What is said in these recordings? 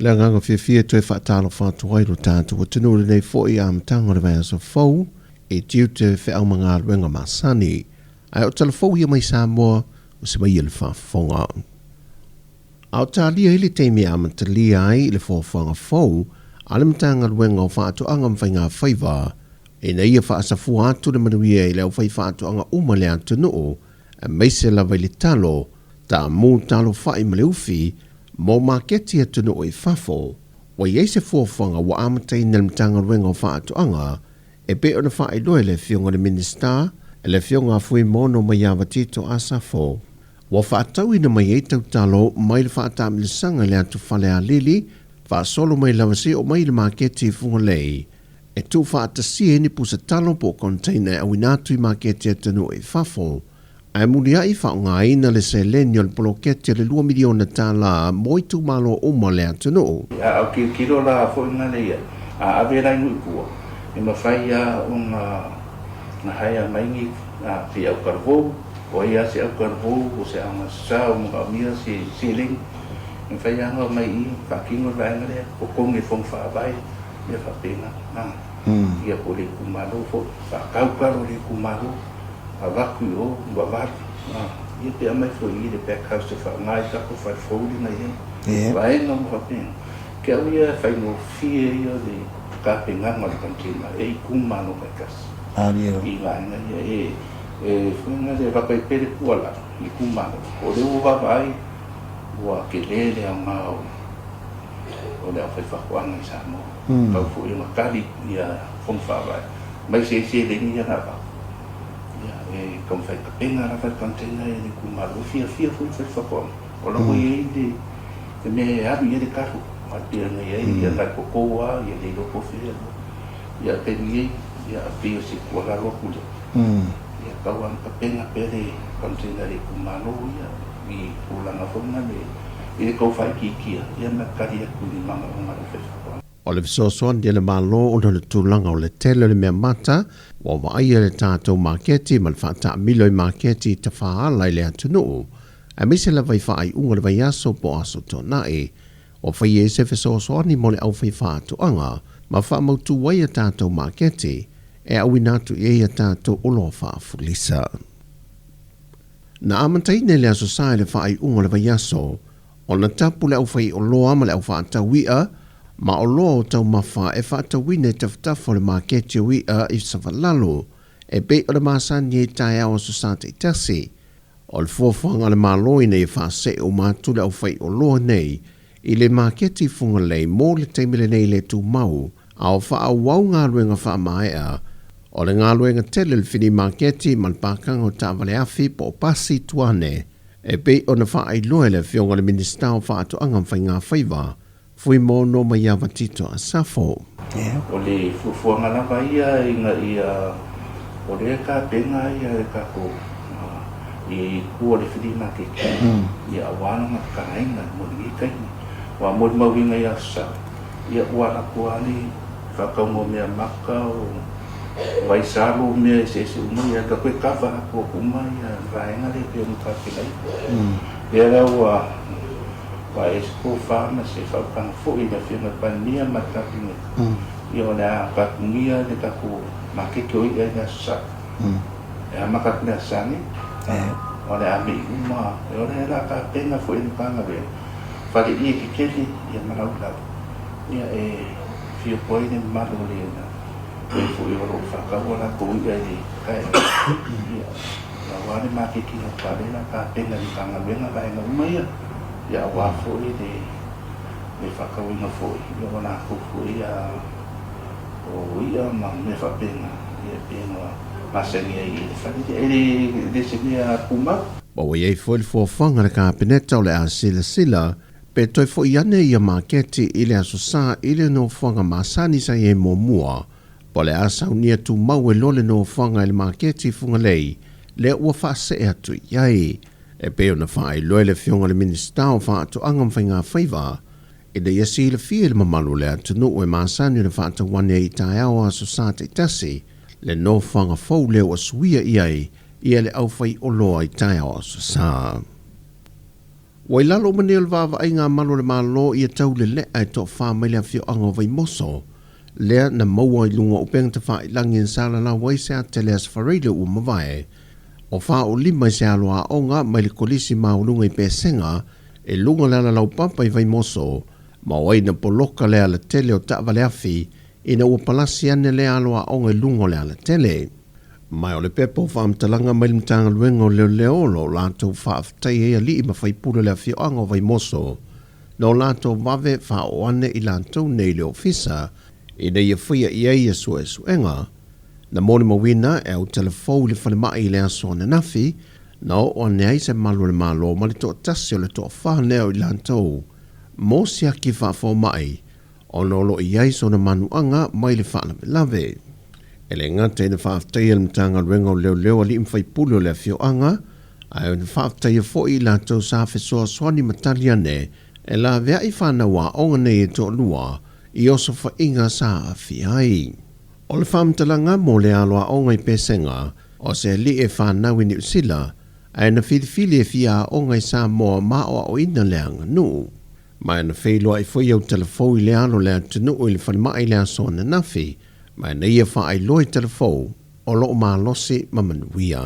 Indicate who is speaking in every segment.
Speaker 1: Le agaga fiafia e toe faatalofa atu ai lo tatou atunuu i lenei foi amataga o le vaiaso fou i tiute feau ma galuega masani. Ae o tala fou ia mai Samoa, o se mai ia le faafofoga. A o talia ai le taimi e amatalia ai le fuafuaga fou a le Matagaluega o Faatoaga ma Faiga Faiva ina ia faasafua atu le manuia i le aufaifaatoaga uma i le atunuu, aemaise lava i le talo, taamu, talo fai ma le ufi mo maketi atunuu i fafo, ua i ai se fuafuaga ua amataina e le Matagaluega o Faatoaga e pei ona faailoa e le Afioga i le Minisita, le Afioga a Fuimaono Maiava Tito Asafo. Ua faatauina mai ai tautalo mai le faataamilosaga i le atu Falealili, faasolo mai lava seia oo mai i le maketi i Fugalei, e tuufaatasia ai ni pusa talo po o container e auina atu i maketi atunuu i fafo, ae muliai faaaogaina le seleni o le poloketi o le $2 miliona mo itumalo uma o le atunuu.
Speaker 2: A o tilotilo la foi na ia, a ave la i nuu i tua, e mafai lava ona hire mai ni se autalavou, o ai lava se autalavou o se aoga o manaomia se seleni, e mafai lava ona omai i i faatino le vaega lea, totogi e le Fono Faavae, mea faapena. Ia po o le itumalo foi, faatau talo i le itumalo, avatu i o vavalu, ia pe aumai foi i i le pack house e faaaoga ai tatou fale fou lea na i ai. Vaega uma faapena. Te au ia e faigofie ia o le tapenaga o le container e itumalo taitasi i vaega ia e e foi na le avatu ai pea le tuualalo i itumalo, o lea ua vaavaai ua tele le aoga o le aufaifaatoaga i Samoa. Tau foi ona tali ia Fono Faavae mai se seleni ia na avatu, ia e taumafai e tapena lava le container i le itumalo. E fiafia foi le faifaatoaga o la ua i ai le mea e alu i ai le talo, ae pei ona i ai ia nai toto lava ia le iloa po o fea ia taimi nei, ia pei o se tuualalo atu lea, ia tau lava ona tapena pea le container i le itumalo ia i tulaga foi na i le tau faaitiitia ia ma tali atu i manaoga o le aufaifaatoaga.
Speaker 1: O le fesoasoani a le Malo ona o le tulaga o le tele o le mea mata ua vaaia i le tatou maketi ma le faataamilo i maketi tafaala i le atunuu, aemaise lava i faaiuga o le vaiaso po o Aso Toonai, ua faia ai se fesoasoani mo le aufaifaatoaga ma faamautu ai a tatou maketi e auina atu i ai a tatou oloa faafulisa. Na amataina i le Aso Sa i le faaiuga o le vaiaso ona tapu le aufaioloa ma le aufaatau i'a ma oloa o taumafa e faatauina i tafatafa o le maketi o i'a i Savalalo e pei o le masani ai taeao Aso Sa taitasi. O le fuafuaga a le Malo ina ia faasee uma atu le aufaioloa nei i le maketi i Fugalei mo le taimi lenei le tumau, a o faaauau galuega faamaea o le galuega tele o le fili maketi ma le pakaga o taavale afi po o pasi tuane e pei ona faailoa e le Afioga i le Minisita o Faatoaga ma Faiga Faiva, Fuimaono Maiava Tito Asafo.
Speaker 2: O le fuafuaga lava ia ina ia o lea e tapena ia le tatou i tua o le flea market ia aua lona tatalaina mo lenei taimi. Ua molimauina i Aso Sa, ia ua alu atu lava le faatauga o mea maka, o vaisalo, mea eseese uma ia, alu atu e cover atu uma ia vaega lea e pei ona tapenaina. Lea la ua i ai se tofa ma se faautaga foi i le Afioga i le Palemia ma le Kapeneta, ia o le a tapunia le tatou maketi o i'a i le Aso Sa. E amata atu i le Aso Sa nei, o le a mei uma, o le a tapena foi e le Matagaluega faleie tetele ia ma laulau ia e afio atu ai le mamalu o le e foi o lo o faataua latou i'a i le taeao ia aua le maketi atu a lea la tapena e le Matagaluega vaega uma ia ia aua foi le le faatauina foi ia o latou foi ia o i'a ma mea faapena ia e pei ona masani ai i le fale lea e le se mea tumau.
Speaker 1: Ma ua i ai foi le fuafuaga a le Kapeneta o le a silasila pe toe foi ane ia maketi i le Aso Sa i le nofoaga masani sa i ai muamua, po o le a saunia tumau ai loa le nofoaga i le maketi i Fugalei lea ua faasee atu i ai. E pei ona faailoa e le Afioga i le Minisita o Faatoaga ma Faiga Faiva, ina ia silafia e le mamalu o le atunuu e masani ona faatauane ai i taeao Aso Sa taitasi le nofoaga fou lea ua suia i ai ia le aufaioloa i taeao Aso Sa. Ua i lalo uma nei o le vaavaaiga a malu o le Malo ia Taulele'a e toafa mai le afioaga o Vaimoso, lea na maua i luga o upega tafailagi na salalau ai se ata i le Aso Faraile ua mavae, o 45 i se alo aoga mai le Kolisi Maualuga i Pesega i luga o le ala laupapa i Vaimoso, ma o ai na poloka le alatele o taavale afi ina ua palasi ane lea alo aoga i luga o le alatele. Ma o le pepa o faamatalaga mai le Matagaluega o Leoleo o lo o latou faafetai ai alii ma faipule o le afioaga o Vaimoso na o latou vave faaoo ane i latou nei i le ofisa ina ia faia i ai ia suesuega. Na molimauina e autala fou i le falemai i le aso ananafi na oo ane ai se malu o le Malo ma le toatasi o le toafa lea o i latou mo siaki faafomai ona o lo o i ai sona manuaga mai le faalavelave. E le gata ina faafetaia le Matagaluega o Leoleo alii ma faipule o le afioaga, ae na faafetaia foi i latou sa fesoasoani ma tali ane e laveai fanau aoga nei e toalua i osofaiga sa aafia ai. O le faamatalaga mo le alo aoga i Pesega, o se alii e fanau i Niu Sila, ae na filifili e fia aoga i Samoa ma aoaoina le aganuu. Ma na feiloai foi autala fou i le alo o le atunuu i le falemai i le aso ananafi, ma na ia faailoa i tala fou o lo o malosi ma manuia.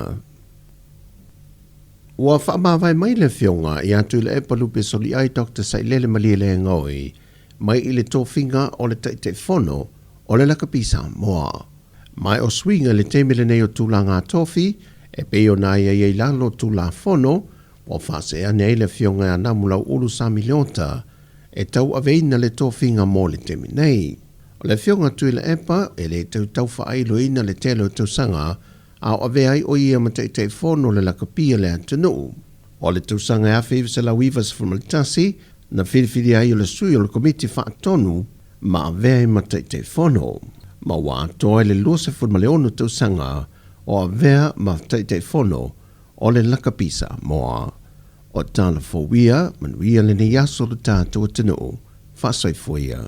Speaker 1: Ua faamavae mai le Afioga ia Tuilaepa Lupe Soliai Doctor Sailele Malielegaoi mai i le tofiga o le Taitaifono o le Lakapi Samoa. Ma o suiga i le taimi lenei o tulaga tofi e pei ona aiaia i lalo o Tulafono ua faasee ane ai le Afioga ia Namulau'ulu Sami Leota e tauaveina le tofiga mo le taimi nei. O le Afioga Tuilaepa e le tau taufaailoina le tele o tausaga a o avea ai o ia ma Taitaifono o le Lakapi a le atunuu. O le tausaga e 1991 na filifilia ai o le sui o le Komiti Faatonu ma avea ai ma Taitaifono. Ma ua atoa ai le 26 tausaga o avea ma Taitaifono o le Lakapi Samoa. O tala fou ia, manuia lenei aso lo tatou atunuu. Faasoifua ia.